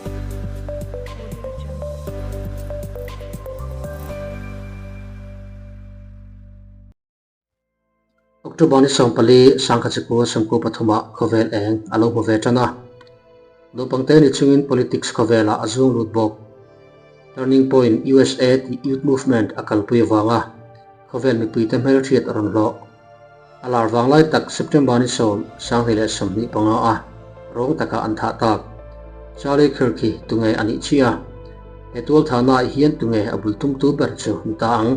Audio Jungle. October ni 14 sangkhat 19 pathuma khawvel eng a lo hmu ve tan a. Naupangte ni chungin politics khawvelah a zuang lut bawk. Turning Point USA tih youth movement a kalpui avanga khawvel mipuite hmelhriat a rawn hlawh. A lar vang lai tak September ni 10, 2025 a rawng taka an thah tak. Charlie Kirk hi tunge a nih chiah a? He tual thahnaah hian tunge a bul tumtu ber chu ni ta ang?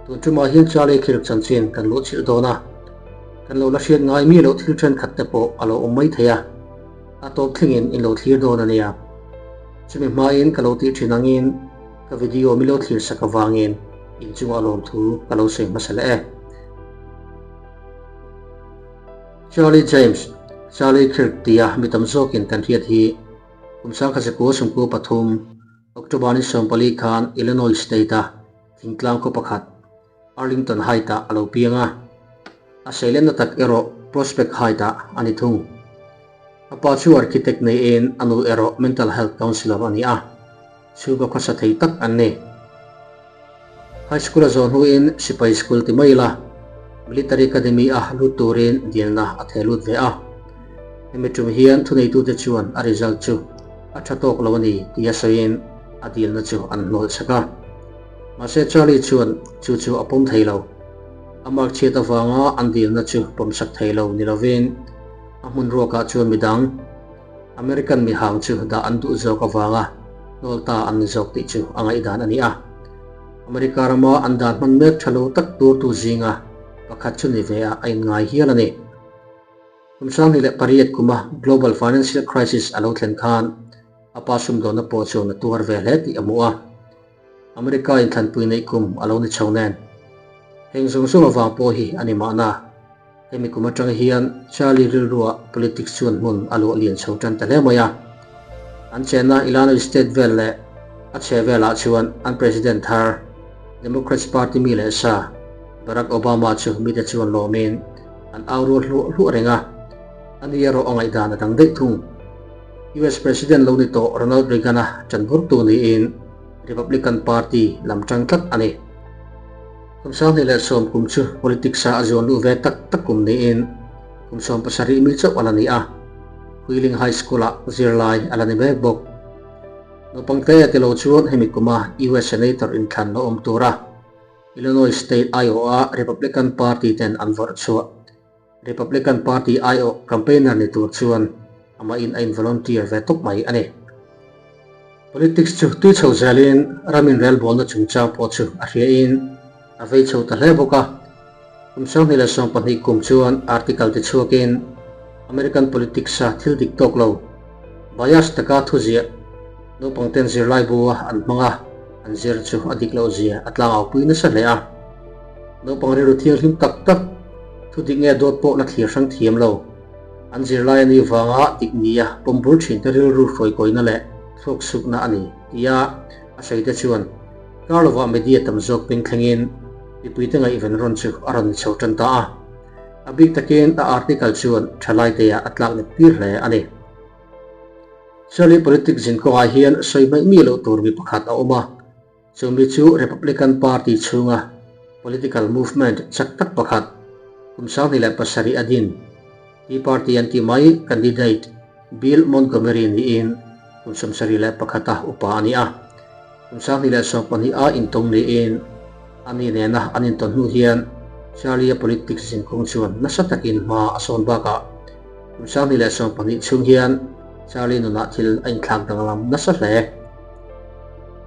Tun tumah hian Charlie Kirk chanchin kan luh chilh dawn a, kan lo la hriat ngai mi loh thil thenkhat te pawh a lo awm mai thei a, a tawp thlengin in lo thlir dawn a nia. Chumi hmain ka lo tih thin angin ka video mi lo thlir sak avangin in chungah lawmthu ka lo sawi hmasa leh e. Charlie James, Charlie Kirk tia mi tam zawkin kan hriat hi kum 1993 October ni 14 khan Illinois State-a thingtlang khaw pakhat Arlington Height-ah a lo piang a, a seilenna tak erawh Prospect Height-ah a ni thung. A pa chu architect neiin a nu erawh mental health counselor a ni a, chhungkaw khawsa thei tak an ni. High school a zawh hnuin sipai school ti mai ila military academy a lut turin dilna a theh lut ve a. Hemi tum hian thuneitute chuan a result chu a tha tawk lo a ni tia sawiin a dilna chu an hnawlh chak a. Mahse Charlie chuan chu chu a pawm thei lo. A mark chhiat avanga an dilna chu pawmsak thei lo ni lovin a hmun ruakah chuan midang American mihang chu dah an duh zawk avanga hnawl ta an ni zawk tih chu a ngaihdan a ni a. America rama an dan hman mek tha lo tak turtu zinga pakhat chu ni ve ah a inngai hial a ni. Kum 2008 kuma Global Financial Crisis a lo thlen khan a pa sumdawnna pawh chuan a tuar ve hle tih a hmu a. America inthlanpui neih kum a lo ni chho nen. Heng zawng zawng avang pawh hi a ni mahna. Hemi kum atang hian Charlie rilruah politics chuan hmun a luah lian chho tan ta hle mai a. An chenna Illinois State vel leh a chhe velah chuan an President thar Democrats Party mi leh sa Barack Obama chu mite chuan lawmin an au rual hluah hluah reng a, ani erawh a ngaihdan a dang daih thung. US President lo ni tawh Ronald Reagan-a chanburtu niin Republican Party lam tang tlat a ni. Kum 2010 kum chu politics-a a zuan luh ve tak tak kum niin kum 17 mi chauh a la ni a, Wheeling High School-ah zirlai a la ni mek bawk. Naupangte ti lo chuan hemi kuma US Senator inthlan lo awm tura Illinois State aiawha Republican Party ten an vawrh chhuah Republican Party aiawh campaigner ni tur chuan amahin a in-volunteer ve tawp mai a ni. Politics chu tui chho zelin ram inrelbawlna chungchang pawh chu a hriain a vei chho ta hle bawk a. Kum 2012 kum chuan article ti chhuakin American politics-a thil dik tawk lo, bias taka thuziah naupangten zirlai bua an hmang a, an zir chu a dik loh zia a tlangaupui nasa hle a. Naupang rilru thianghlim tak tak, thu dik nge dawt pawh la thlir hrang thiam lo. An zirlai a nih vanga dik nia pawm bur thinte rilru hruaikawina leh thluak sukna a ni, tia a sawi te chuan kar lovah media tam zawk peng thlengin mipuite ngaihven rawn chu a rawn ni chho tan ta a. A bik takin a article chuan thalaiteah a tlak nek tir hle a ni. Surely politics zin kawngah hian sawi hmaih mi loh tur mi pakhat a awm a, chumi chu Republican Party chhunga political movement chak tak pakhat kum 2007 a din Tea Party an tih mai candidate Bill Montgomery niin kum 71 a upa a ni a. Kum 2012 a intawng niin ani nena an intawn hnu hian Charlie-a politics zin kawng chuan nasa takin hma a sawn bakah Kum 2012 chhung hian Charlie nunah thil a inthlak danglam nasa hle.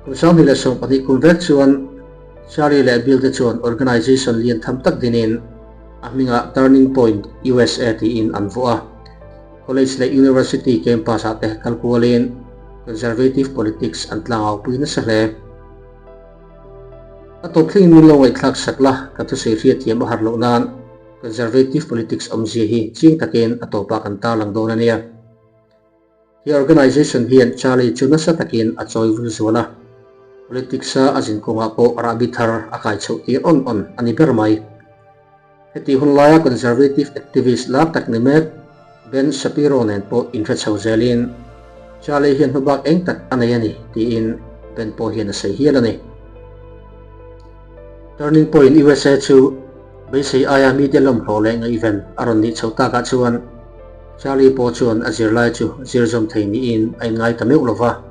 Kum 2012 kum vek chuan Charlie leh Bill te chuan organization lian tham tak dinin a hmingah Turning Point USA tiin an vuah a. College leh University campus-ah te kal kualin conservative politics an tlangaupui nasa hle. A tawp thlengin min lo ngaihthlak sak la, ka thusawi hriatthiam a har loh nan. Conservative politics awmzia hi chiang takin a tawpah kan tarlang dawn a nia. He organization hian Charlie chu nasa takin a chawi vul zual a, politics-a a zin kawngah pawh rahbi thar a kai chhoh tir awn awn a ni ber mai. Heti hun laia conservative activist lar tak ni mek Ben Shapiro nen pawh inhre chho zelin Charlie hian hmabak eng tak a nei a ni, tiin Ben pawh hian a sawi hial a ni. Turning Point usa chu beisei aia mite lawmhlawh leh ngaihven a rawn nih chhoh takah chuan Charlie pawh chuan a zirlai chu zir zawm thei niin a inngai ta meuh lo va.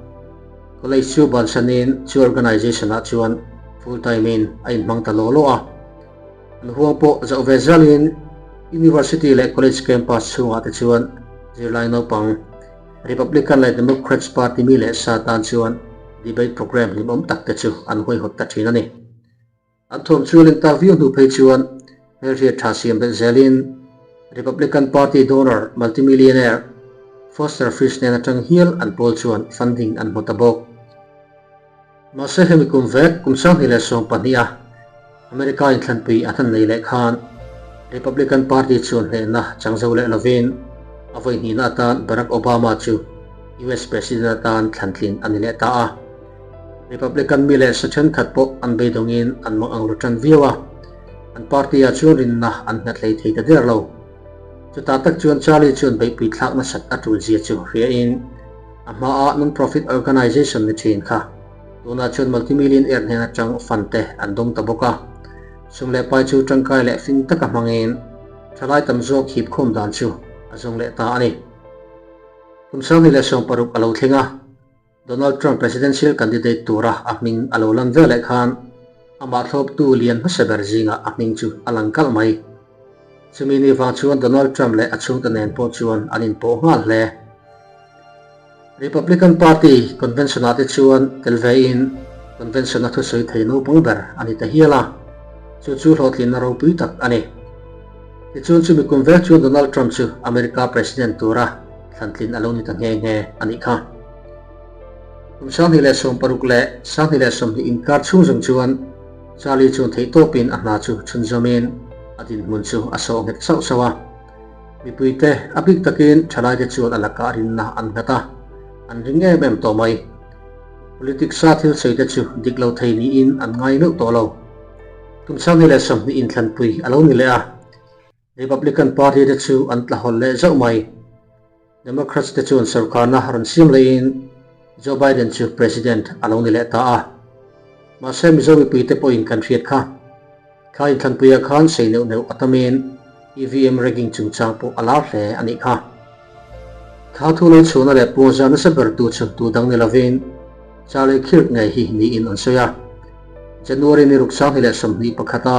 College chu bansanin chu organization-ah chuan full time-in a inhmang ta law law a. An huang pawh zoh ve zalin University leh College campus chhungah te chuan zirlai naupang Republican leh Democrats party mi leh sa tan chuan debate program hlimawm tak te chu an huaihawt ta thin a ni. An thuam chu len tak viau hnu phei chuan hmelhriat tha siam belh zelin Republican Party donor multimillionaire Foster Fish nen atang hial an pawl chuan funding an hmu ta bawk. Mahse hemi kum vek kum 2012 a America inthlanpui a hnan nei leh khan Republican Party chuan hnehna chang zo leh lovin a vawi hnihna atan Barack Obama chu US President atan thlantlin a ni leh ta a. Republican mi leh sa thenkhat pawh an beidawngin an mang ang ru tan viau a, an party-ah chuan rinna an nghat hlei thei ta der lo. Chutah tak chuan Charlie chuan beihpui thlak nasat a tul zia chu hriain a hmaah non-profit organization ni thin kha tunah chuan multimillionaire hnen atang fund te an dawng ta bawk a. Sum leh pai chu tangkai leh fing taka hmangin thalai tam zawk hipkhawm dan chu a zawng leh ta a ni. Kum 2016 a lo thleng a. Donald Trump presidential candidate tura a hming a lo lan veleh khan amah thlawptu lian hmasa ber zingah a hming chu a lang kalh mai. Chumi ni vang chuan Donald Trump leh a chhungte nen pawh chuan an inpawh nghal hle. Republican Party convention-ah te chuan tel vein convention-a thusawi thei naupang ber a ni ta hial a, chu chu hlawhtlinna ropui tak a ni. Tichuan chumi kum vek chuan Donald Trump chu America president tura thlantlin a lo ni ta nghe nghe a nih kha. Kum 2016 leh 2020 inkar chhung zawng chuan Charlie chuan theihtawpin a hna chu chhunzawmin a dinhmun chu a sawh nghet sauh sauh a. Mipuite a bik takin thalaite chuan a lakah rinna an nghat a, an ring em em tawh mai. Politics-a thil sawi te chu dik lo thei niin an ngai meuh tawh lo. Kum 2020 inthlanpui a lo ni leh a. Republican Party te chu an tla hawl leh zauh mai. Democrats te chuan sorkarna rawn siam leiin Joe Biden chu President a lo ni leh ta a. Mahse Mizo mipui te pawhin kan hriat kha. Thla inthlanpuiah khan sei neuh neuh a tamin EVM rigging chungchang pawh a lar hle a nih kha. Thla thu lo chhuahna leh puangzar nasa ber tu chu tu dang ni lovin Charlie Kirk ngei hi niin an sawi a. January ni ruk 2021 a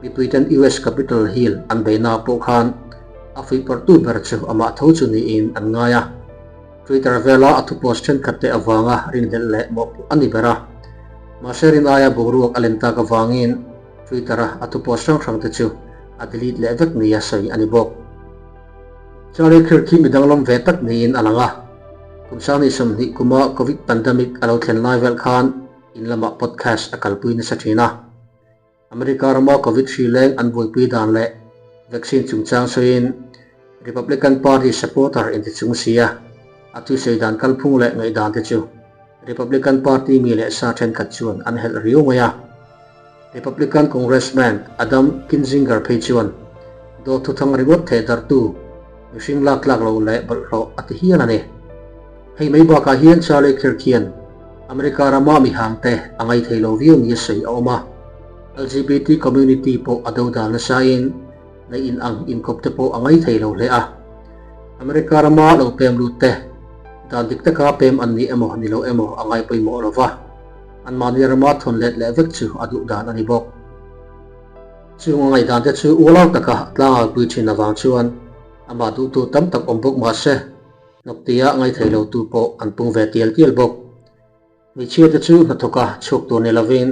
mipuiten US Capitol Hill an beihna pawh khan a fuihpawrhtu ber chu amah tho chu niin an ngai a. Twitter vela a thu post thenkhat te avanga rinhlelh leh mawhpuh a ni ber a. Mahse rin aia boruak a len tak avangin Twitter-a a thu post hrang hrang te chu a delete leh vek nia sawi a ni bawk. Charlie Kirk hi mi danglam ve tak niin a lang a. Kum 2020 kuma Covid pandemic a lo thlen lai vel khan in lamah podcast a kalpui nasa thin a. America rama Covid hri leng an buaipui dan leh vaccine chungchang sawiin Republican Party supporter inti chung sia a thusawi dan kalphung leh ngaihdan te chu Republican Party mi leh sa thenkhat chuan an helh riau mai a. Republican Congressman Adam Kinzinger phei chuan dawt thuthang ringawt theh darhtu mihring lak tlak lo leh bawlhhlawh a ti hial a ni. Hei mai bakah hian Charlie Kirk hian America rama mihangte a ngaithei lo viau nia sawi a awm a, LGBT community pawh a dodal nasain neih in ang inkawp te pawh a ngaithei lo hle a. America rama lo pem lut te dan dik taka pem an ni emaw ni lo emaw a ngai pawimawh lo va, anmahni rama thawn let leh vek chu a duh dan a ni bawk. Chung a ngaihdan te chu ualau taka tlangalpui thin avang chuan amah duhtu tam tak awm bawk mahse, Hnawktia ngaithei lotu pawh an pung ve tial tial bawk. Hmeichhiate chu hnathawka chhuak tur ni lovin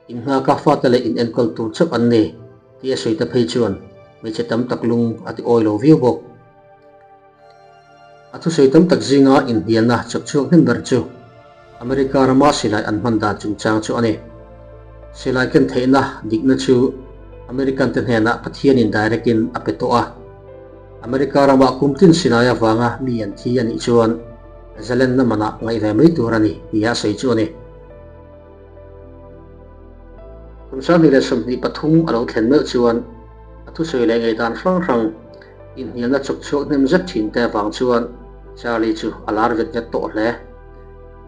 innghaka fate leh inenkawl tur chauh an ni tih a sawi ta phei chuan hmeichhe tam tak lung a ti awi lo viau bawk. A thusawi tam tak zinga inhnialna chawpchhuak hnem ber chu America rama silai an hman dan chungchang chu a ni. Silai ken theihna dikna chu American te hnenah Pathianin direct in a pe tawh a. America ramah kum tin silai avanga mi an thi a nih chuan zalenna manah ngaih ve mai tur a ni tia a sawi chu a ni. Kum 2023 a lo thlen meuh chuan a thusawi leh ngaihdan hrang hrang inhnialna chawpchhuak hnem zet thin te avang chuan. Charlie chu a lar vet vet tawh hle.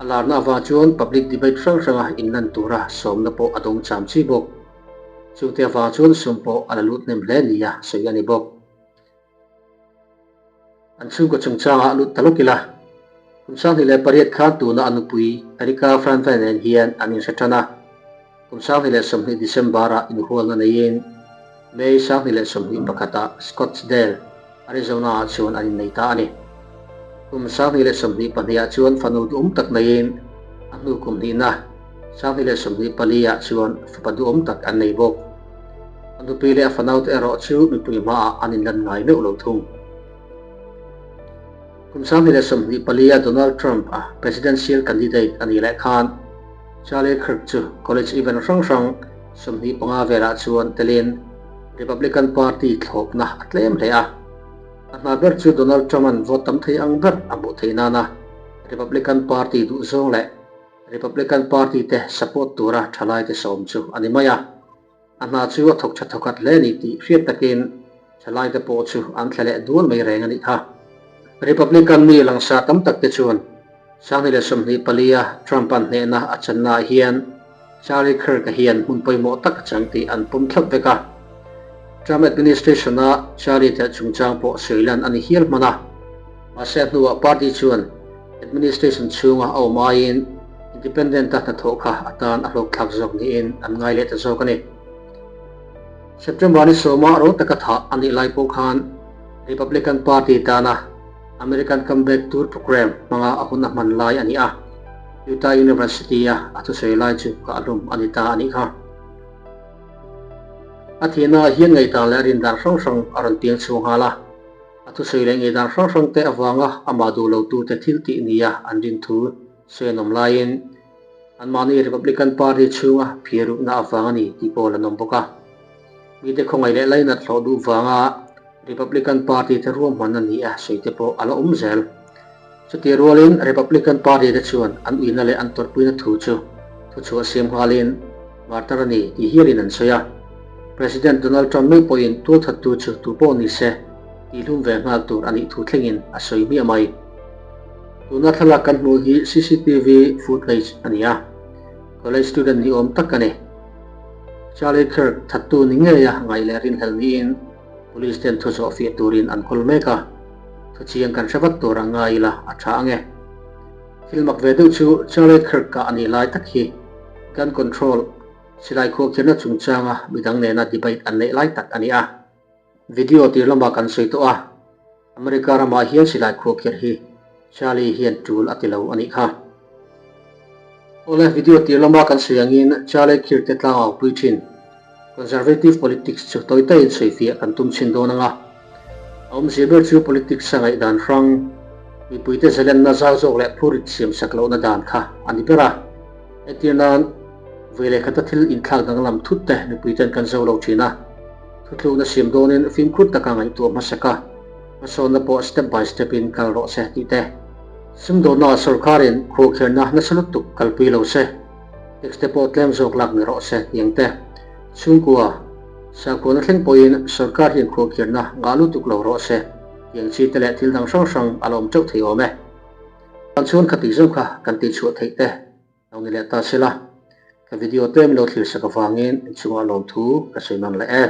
A larna avang chuan public debate hrang hranga inlan tura sawmna pawh a dawng cham chi bawk. Chute avang chuan sum pawh a la lut hnem hle nia sawi a ni bawk. An chhungkaw chungchangah lut ta lawk ila, kum 2008 khan tuna a nupui Erika Franfen nen hian an inhre tan a. Kum 2020 December-ah inhualna neiin May 2021-ah Scottsdale, Arizona-ah chuan an innei ta a ni. Kum 2022-ah chuan fanu duhawm tak neiin a hnu kum hnihna 2024-ah chuan fapa duhawm tak an nei bawk. A nupui leh a fanaute erawh chu mipui hmaah an inlan ngai meuh lo thung. Kum 2024-a Donald Trump-a presidential candidate a nih leh khan Charlie Kirk chu college event hrang hrang 25 velah chuan telin Republican Party thlawpna a tlem hle a. A hna ber chu Donald Trump-a'n vote tam thei ang ber a hmuh theih nana Republican Party duhzawng leh Republican Party te support tura thalaite sawm chu a ni mai a. A hna chu a thawk tha thawkhat hle a ni tih hriat takin thalaite pawh chu an thla leh dual mai reng a nih kha. Republican mi langsar tam tak te chuan 2024 a Trump-a'n hnehna a channaah hian Charlie Kirk-a hian hmun pawimawh tak a chang tih an pawm thlap vek a. Trump administration-a Charlie telh chungchang pawh sawi lan a ni hial hman a. Mahse a hnuah party chuan Administration chhunga a awm aiin Independent-a hnathawh kha a tan a hlawkthlak zawk niin an ngai leh ta zawk a ni. September ni sawma ro taka thah a nih lai pawh khan Republican Party tana American Comeback Tour Program hmanga a hun a hman lai a ni a, Utah University-a a thusawi lai chu kah hlum a ni ta a nih kha. A thihnaah hian ngaihdan leh rindan hrang hrang a rawn piang chhuak nghal a. A thusawi leh ngeidan hrang hrang te avanga amah duh lo tute thil tih nia an rin thu sawi an awm laiin anmahni Republican Party chhunga phirukna avang a ni tih pawh an awm bawk a. Mite khawngaih leh lainat hlawh duh vanga Republican Party te ruahman a ni a sawi te pawh a la awm zel. Chutih rualin Republican Party te chuan an uina leh an tawrhpuina thu chu thuchhuah siam nghalin martar a ni tih hialin an sawi a. President Donald Trump meuh pawhin tualthattu chu tu pawh ni se tihhlum ve nghal tur a nih thu thlengin a sawi hmiah mai. Tuna thlalak kan hmuh hi cctv footage a ni a, college student ni awm tak a ni. Charlie Kirk thattu ni ngeia ngaih leh rinhlelh niin Police ten thu zawh fiah turin an kawl mek a, thuchiang kan hre vat tur a ngai ila a tha ange. Thil mak ve deuh chu Charlie Kirk-a a nih lai tak hi gun control silai khuahkhirhna chungchanga midang nena debate an neih lai tak a ni a. Video tir lamah kan sawi tawh a, America ramah hian silai khuahkhirh hi Charlie hian tul a ti lo a nih kha. Awle, video tir lama kan sawi angin Charlie Kirk te tlangau pui thin. Conservative politics chu tawi tawiin sawifiah kan tum chhin dawn anga. A awmzia ber chu politics a ngaihdan hrang, mipuite zalenna zau zawk leh phurit siam sak lohna dan kha a ni ber a. Entir nan, vawi leh khata thil inthlak danglam thut te mipuiten kan zo lo thin a. Thutlukna siam dawnin fimkhur taka ngaihtuah hmasak a, hmasawnna pawh step by step in kal rawh se tih te. Sumdawnnaah sorkarin khuahkhirhna nasa lutuk kalpui lo se, tax te pawh tlem zawk lak ni rawh se tih ang te. Chhungkua, sakhuana thleng pawhin sorkar hian khuahkhirhna ngah lutuk lo rawh se tih ang chi te leh thil dang hrang hrang a la awm teuh thei awm e. Kan chhuan kha tih zawng kha kan tihchhuah theih te lo ni leh ta se la, ka video te min lo thlir sak avangin inchungah lawmthu ka sawi nawn leh e.